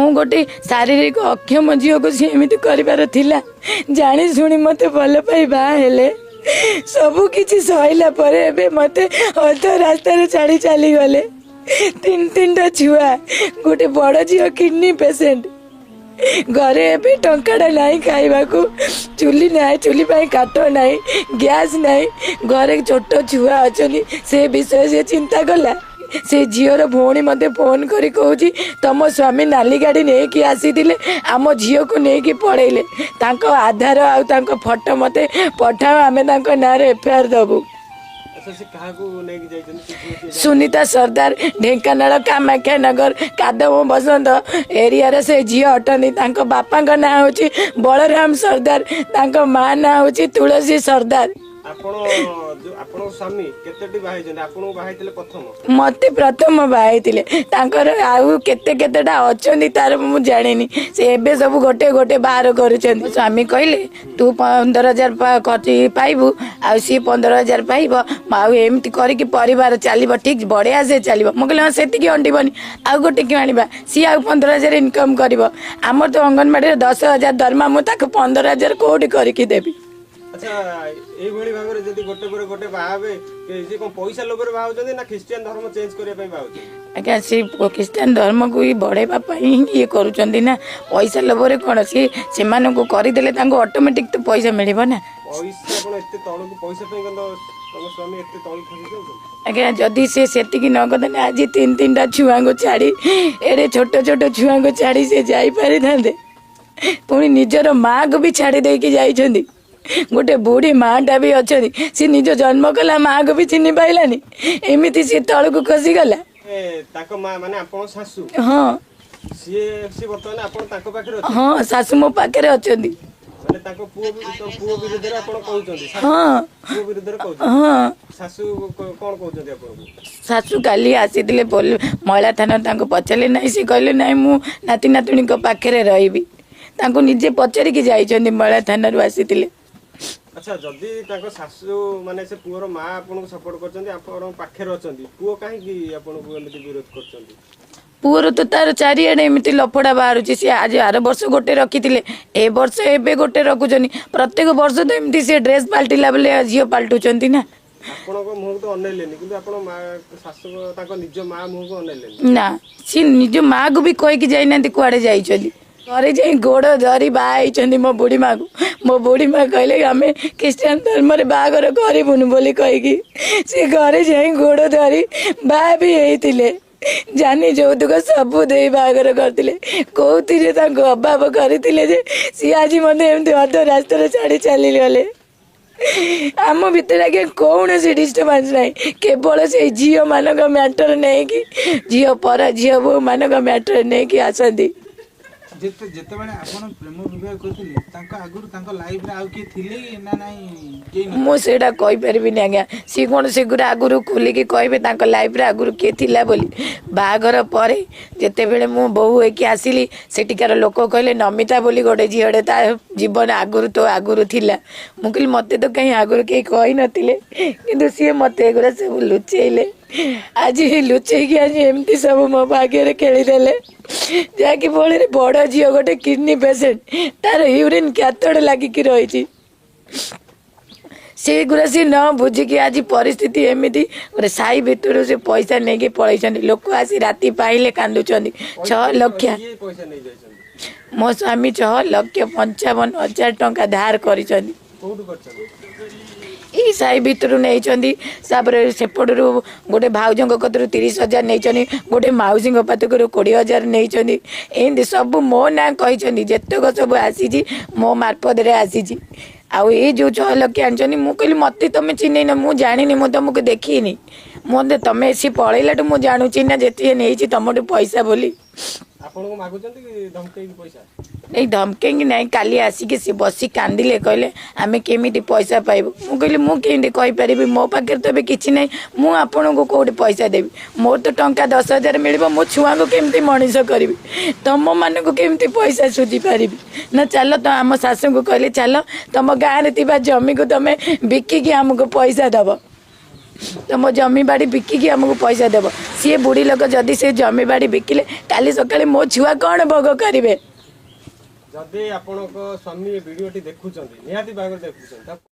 ମୁଁ ଗୋଟେ ଶାରୀରିକ ଅକ୍ଷମ ଝିଅକୁ ସେ ଏମିତି କରିବାର ଥିଲା? ଜାଣି ଶୁଣି ମୋତେ ଭଲ ପାଇ ବାହା ହେଲେ, ସବୁ କିଛି ସରିଲା ପରେ ଏବେ ମୋତେ ଅଧ ରାସ୍ତାରେ ଛାଡ଼ି ଚାଲିଗଲେ। ତିନି ତିନିଟା ଛୁଆ, ଗୋଟେ ବଡ଼ ଝିଅ କିଡ଼ନୀ ପେସେଣ୍ଟ। ଘରେ ଏବେ ଟଙ୍କାଟା ନାହିଁ ଖାଇବାକୁ, ଚୁଲି ନାହିଁ, ଚୁଲି ପାଇଁ କାଠ ନାହିଁ, ଗ୍ୟାସ୍ ନାହିଁ, ଘରେ ଛୋଟ ଛୁଆ ଅଛନ୍ତି। ସେ ବିଷୟ ସେ ଚିନ୍ତା କଲା? ସେ ଝିଅର ଭଉଣୀ ମୋତେ ଫୋନ୍ କରି କହୁଛି, ତମ ସ୍ୱାମୀ ନାଲି ଗାଡ଼ି ନେଇକି ଆସିଥିଲେ, ଆମ ଝିଅକୁ ନେଇକି ପଳେଇଲେ, ତାଙ୍କ ଆଧାର ଆଉ ତାଙ୍କ ଫଟୋ ମୋତେ ପଠାଅ, ଆମେ ତାଙ୍କ ନାଁରେ ଏଫଆଇଆର ଦେବୁ। ଆଚ୍ଛା, ସେ କାହାକୁ ନେଇକି ଯାଇଛନ୍ତି? ସେ ଝିଅ କିଏ? ସୁନିତା ସର୍ଦ୍ଦାର, ଢେଙ୍କାନାଳ କାମାକ୍ଷାନଗର କାଦମ ବସନ୍ତ ଏରିଆରେ ସେ ଝିଅ ଅଟନ୍ତି। ତାଙ୍କ ବାପାଙ୍କ ନାଁ ହେଉଛି ବଳରାମ ସର୍ଦ୍ଦାର, ତାଙ୍କ ମା ନାଁ ହେଉଛି ତୁଳସୀ ସର୍ଦ୍ଦାର। ଆପଣ ଯୋଉ ଆପଣଙ୍କ ସ୍ୱାମୀ କେତେଟି ବାହା ହେଇଛନ୍ତି? ଆପଣଙ୍କୁ ବାହା ହେଇଥିଲେ ପ୍ରଥମ? ମତେ ପ୍ରଥମ ବାହା ହେଇଥିଲେ। ତାଙ୍କର ଆଉ କେତେ କେତେଟା ଅଛନ୍ତି ତାର ମୁଁ ଜାଣିନି। ସେ ଏବେ ସବୁ ଗୋଟେ ଗୋଟେ ବାହାର କରୁଛନ୍ତି। ସ୍ୱାମୀ କହିଲେ, ତୁ 15,000 ଖର୍ଚ୍ଚ ପାଇବୁ ଆଉ ସିଏ 15,000 ପାଇବ, ଆଉ ଏମିତି କରିକି ପରିବାର ଚାଲିବ, ଠିକ ବଢ଼ିଆ ସେ ଚାଲିବ। ମୁଁ କହିଲି, ହଁ, ସେତିକି ଅଣ୍ଟିବନି, ଆଉ ଗୋଟେ କିଏ ଆଣିବା, ସିଏ ଆଉ 15,000 ଇନକମ୍ କରିବ। ଆମର ତ ଅଙ୍ଗନବାଡ଼ିରେ 10,000 ଦରମା, ମୁଁ ତାକୁ 15,000 କୋଉଠି କରିକି ଦେବି? ଆଚ୍ଛା, ଏଇଭଳି ଭାବରେ ଯଦି ଗୋଟେ ପରେ ଗୋଟେ ବାହା ହେବେ, ସେ କଣ ପଇସା ଲୋଭରେ ବାହା ହଉଛନ୍ତି ନା ଖ୍ରୀଷ୍ଟିଆନ ଧର୍ମ ଚେଞ୍ଜ କରିବା ପାଇଁ ବାହା ହଉଛନ୍ତି? ଆଜ୍ଞା, ସେ ଖ୍ରୀଷ୍ଟିଆନ ଧର୍ମକୁ ହିଁ ବଢ଼େଇବା ପାଇଁ ହିଁ ଇଏ କରୁଛନ୍ତି ନା, ପଇସା ଲୋଭରେ କ'ଣ? ସିଏ ସେମାନଙ୍କୁ କରିଦେଲେ ତାଙ୍କୁ ଅଟୋମେଟିକ୍ ତ ପଇସା ମିଳିବ ନା। ପଇସା କଣ ଏତେ ତଳକୁ, ପଇସା ପାଇଁ କଣ ତମ ସ୍ୱାମୀ ଏତେ ତଳକୁ ଖସି ଯାଉଛନ୍ତି? ଆଜ୍ଞା, ଯଦି ସେ ସେତିକି ନ କରିଥାନ୍ତେ, ଆଜି ତିନି ତିନିଟା ଛୁଆଙ୍କୁ ଛାଡ଼ି, ଏଡ଼େ ଛୋଟ ଛୋଟ ଛୁଆଙ୍କୁ ଛାଡ଼ି ସେ ଯାଇପାରିଥାନ୍ତେ? ପୁଣି ନିଜର ମାଆକୁ ବି ଛାଡ଼ି ଦେଇକି ଯାଇଛନ୍ତି। ଗୋଟେ ବୁଢ଼ୀ ମାଆଟା ବି ଅଛନ୍ତି, ସେ ନିଜ ଜନ୍ମ କଲା ମାଆକୁ ବି ଚିହ୍ନି ପାଇଲାନି, ଏମିତି ସେ ତଳକୁ ଖସିଗଲା। ଏ ତାଙ୍କ ମା ମାନେ ଆପଣଙ୍କ ଶାଶୁ? ହଁ। ସିଏ ବର୍ତ୍ତମାନ ଆପଣ ତାଙ୍କ ପାଖରେ ଅଛନ୍ତି? ହଁ, ଶାଶୁ ମୋ ପାଖରେ ଅଛନ୍ତି। ମାନେ ତାଙ୍କ ପୁଅ ପୁଅ ବିରୁଦ୍ଧରେ ଆପଣ କହୁଛନ୍ତି? ହଁ। ପୁଅ ବିରୁଦ୍ଧରେ କହୁଛନ୍ତି? ହଁ। ଶାଶୁ କଣ କହୁଛନ୍ତି ଆପଣଙ୍କୁ? ଶାଶୁ କାଲି ଆସିଥିଲେ ମହିଳା ଥାନା, ତାଙ୍କୁ ପଚାରିଲେ ନାହିଁ, ସେ କହିଲେ ନାଇଁ, ମୁଁ ନାତି ନାତୁଣୀଙ୍କ ପାଖରେ ରହିବି। ତାଙ୍କୁ ନିଜେ ପଚାରିକି ଯାଇଛନ୍ତି, ମହିଳା ଥାନାରୁ ଆସିଥିଲେ। ଆଚ୍ଛା, ଯଦି ତାଙ୍କ ଶାଶୁ ମାନେ ସେ ପୁଅର ମା ଆପଣଙ୍କୁ ସପୋର୍ଟ କରୁଛନ୍ତି, ଆପଣଙ୍କ ପାଖରେ ଅଛନ୍ତି, ପୁଅ କାହିଁକି ଆପଣଙ୍କୁ ଏମିତି ବିରୋଧ କରୁଛନ୍ତି? ପୁଅର ତ ତାର ଚାରିଆଡ଼େ ଏମିତି ଲଫଡ଼ା ବାହାରୁଛି। ସିଏ ଆଜି ଆର ବର୍ଷ ଗୋଟେ ରଖିଥିଲେ, ଏ ବର୍ଷ ଏବେ ଗୋଟେ ରଖୁଛନ୍ତି। ପ୍ରତ୍ୟେକ ବର୍ଷ ତ ଏମିତି ସିଏ ଡ୍ରେସ୍ ପାଲଟିଲା ବେଳେ ଝିଅ ପାଲଟୁଛନ୍ତି ନା। ଆପଣଙ୍କ ମୁହଁକୁ ତ ଅନେଇଲେନି, କିନ୍ତୁ ଆପଣ ମା ଶାଶୁ ତାଙ୍କ ନିଜ ମା ମୁହଁକୁ ଅନେଇଲେନି? ନା, ସିଏ ନିଜ ମାଆକୁ ବି କହିକି ଯାଇନାହାନ୍ତି କୁଆଡ଼େ ଯାଇଛନ୍ତି। ଘରେ ଯାଇ ଗୋଡ଼ ଧରି ବାହା ହେଇଛନ୍ତି ମୋ ବୁଢ଼ୀ ମାଆକୁ। ମୋ ବୁଢ଼ୀ ମା କହିଲେ, ଆମେ ଖ୍ରୀଷ୍ଟିଆନ ଧର୍ମରେ ବାହାଘର କରିବୁନୁ ବୋଲି କହିକି ସେ ଘରେ ଯାଇ ଗୋଡ଼ ଧରି ବାହା ବି ହେଇଥିଲେ। ଜାନି ଯୌତୁକ ସବୁ ଦେଇ ବାହାଘର କରିଥିଲେ। କୋଉଥିରେ ତାଙ୍କୁ ଅଭାବ କରିଥିଲେ ଯେ ସିଏ ଆଜି ମୋତେ ଏମିତି ଅଧ ରାସ୍ତାରେ ଛାଡ଼ି ଚାଲିଗଲେ? ଆମ ଭିତରେ ଆଜ୍ଞା କୌଣସି ଡିଷ୍ଟର୍ବାନ୍ସ ନାହିଁ, କେବଳ ସେଇ ଝିଅମାନଙ୍କ ମ୍ୟାଟର ନେଇକି, ଝିଅ ପର ଝିଅ ବୋହୂମାନଙ୍କ ମ୍ୟାଟର ନେଇକି ଆସନ୍ତି। ଯେତେବେଳେ ଆପଣ ପ୍ରେମ ବିବାହ କରିଥିଲେ, ତାଙ୍କ ଆଗରୁ ତାଙ୍କ ଲାଇଫରେ ଆଉ କିଏ ଥିଲେ ନା ନାଇଁ, କେହି ନଥିଲେ? ମୁଁ ସେଇଟା କହିପାରିବିନି ଆଜ୍ଞା। ସିଏ କ'ଣ ସେଗୁଡ଼ା ଆଗରୁ ଖୋଲିକି କହିବେ ତାଙ୍କ ଲାଇଫରେ ଆଗରୁ କିଏ ଥିଲା ବୋଲି? ବାହାଘର ପରେ ଯେତେବେଳେ ମୁଁ ବୋହୂ ହେଇକି ଆସିଲି, ସେଠିକାର ଲୋକ କହିଲେ, ନମିତା ବୋଲି ଗୋଟେ ଝିଅଟେ ତା ଜୀବନ ଆଗରୁ ତୋ ଆଗରୁ ଥିଲା। ମୁଁ କହିଲି, ମୋତେ ତ କାହିଁ ଆଗରୁ କେହି କହିନଥିଲେ। କିନ୍ତୁ ସିଏ ମୋତେ ଏଗୁଡ଼ା ସବୁ ଲୁଚେଇଲେ। ଆଜି ଲୁଚେଇକି ଆଜି ଏମିତି ସବୁ ମୋ ଭାଗ୍ୟରେ ଖେଳିଦେଲେ, ଯାହାକି ଫଳରେ ବଡ଼ ଝିଅ ଗୋଟେ କିଡ଼ନୀ ପେସେଣ୍ଟ, ତାର ୟୁରିନ୍ କ୍ୟାଥୋଡ଼ ଲାଗିକି ରହିଛି। ସେଇଗୁଡ଼ା ସିଏ ନ ବୁଝିକି ଆଜି ପରିସ୍ଥିତି ଏମିତି। ଗୋଟେ ସାହି ଭିତରୁ ସେ ପଇସା ନେଇକି ପଳେଇଛନ୍ତି। ଲୋକ ଆସି ରାତି ପାଇଲେ କାନ୍ଦୁଛନ୍ତି। 6 ଲକ୍ଷ କିଏ ପଇସା ନେଇଯାଇଛନ୍ତି? ମୋ ସ୍ୱାମୀ 6,55,000 ଟଙ୍କା ଧାର କରିଛନ୍ତି। କୋଉଠୁ କରିଛନ୍ତି? ଏଇ ସାହି ଭିତରୁ ନେଇଛନ୍ତି। ତାପରେ ସେପଟରୁ ଗୋଟେ ଭାଉଜଙ୍କ କତିରୁ 30,000 ନେଇଛନ୍ତି, ଗୋଟେ ମାଉସୀଙ୍କ ପାଖରୁ 20,000 ନେଇଛନ୍ତି। ଏମିତି ସବୁ ମୋ ନାଁ କହିଛନ୍ତି। ଯେତେକ ସବୁ ଆସିଛି, ମୋ ମାର୍ଫତରେ ଆସିଛି। ଆଉ ଏଇ ଯୋଉ 6 ଲକ୍ଷ ଆଣିଛନ୍ତି, ମୁଁ କହିଲି, ମୋତେ ତମେ ଚିହ୍ନେଇନ, ମୁଁ ଜାଣିନି, ମୁଁ ତମକୁ ଦେଖିନି। ମୋତେ ତମେ ସିଏ ପଳେଇଲାଠୁ ମୁଁ ଜାଣୁଛି ନା ଯେତିକି ନେଇଛି ତମଠୁ ପଇସା ବୋଲି। ଆପଣଙ୍କୁ ମାଗୁଛନ୍ତି କି ଧମକେଇକି ପଇସା? ଏଇ ଧମକେଇକି ନାହିଁ। କାଲି ଆସିକି ସେ ବସି କାନ୍ଦିଲେ, କହିଲେ, ଆମେ କେମିତି ପଇସା ପାଇବୁ? ମୁଁ କହିଲି, ମୁଁ କେମିତି କହିପାରିବି? ମୋ ପାଖରେ ତ ଏବେ କିଛି ନାହିଁ, ମୁଁ ଆପଣଙ୍କୁ କୋଉଠି ପଇସା ଦେବି? ମୋର ତ ଟଙ୍କା 10,000 ମିଳିବ, ମୋ ଛୁଆଙ୍କୁ କେମିତି ମଣିଷ କରିବି? ତମମାନଙ୍କୁ କେମିତି ପଇସା ସୁଝି ପାରିବି? ନା ଚାଲ ତ, ଆମ ଶାଶୁଙ୍କୁ କହିଲେ, ଚାଲ ତମ ଗାଁରେ ଥିବା ଜମିକୁ ତମେ ବିକିକି ଆମକୁ ପଇସା ଦବ। ତମ ଜମି ବାଡ଼ି ବିକିକି ଆମକୁ ପଇସା ଦେବ। ସିଏ ବୁଢ଼ୀ ଲୋକ, ଯଦି ସେ ଜମି ବାଡ଼ି ବିକିଲେ କାଲି ସକାଳେ ମୋ ଛୁଆ କ'ଣ ଭୋଗ କରିବେ? ଯଦି ଆପଣଙ୍କ ସ୍ୱାମୀ ଏ ଭିଡିଓଟି ଦେଖୁଛନ୍ତି, ନିହାତି ଭାବରେ ଦେଖୁଛନ୍ତି।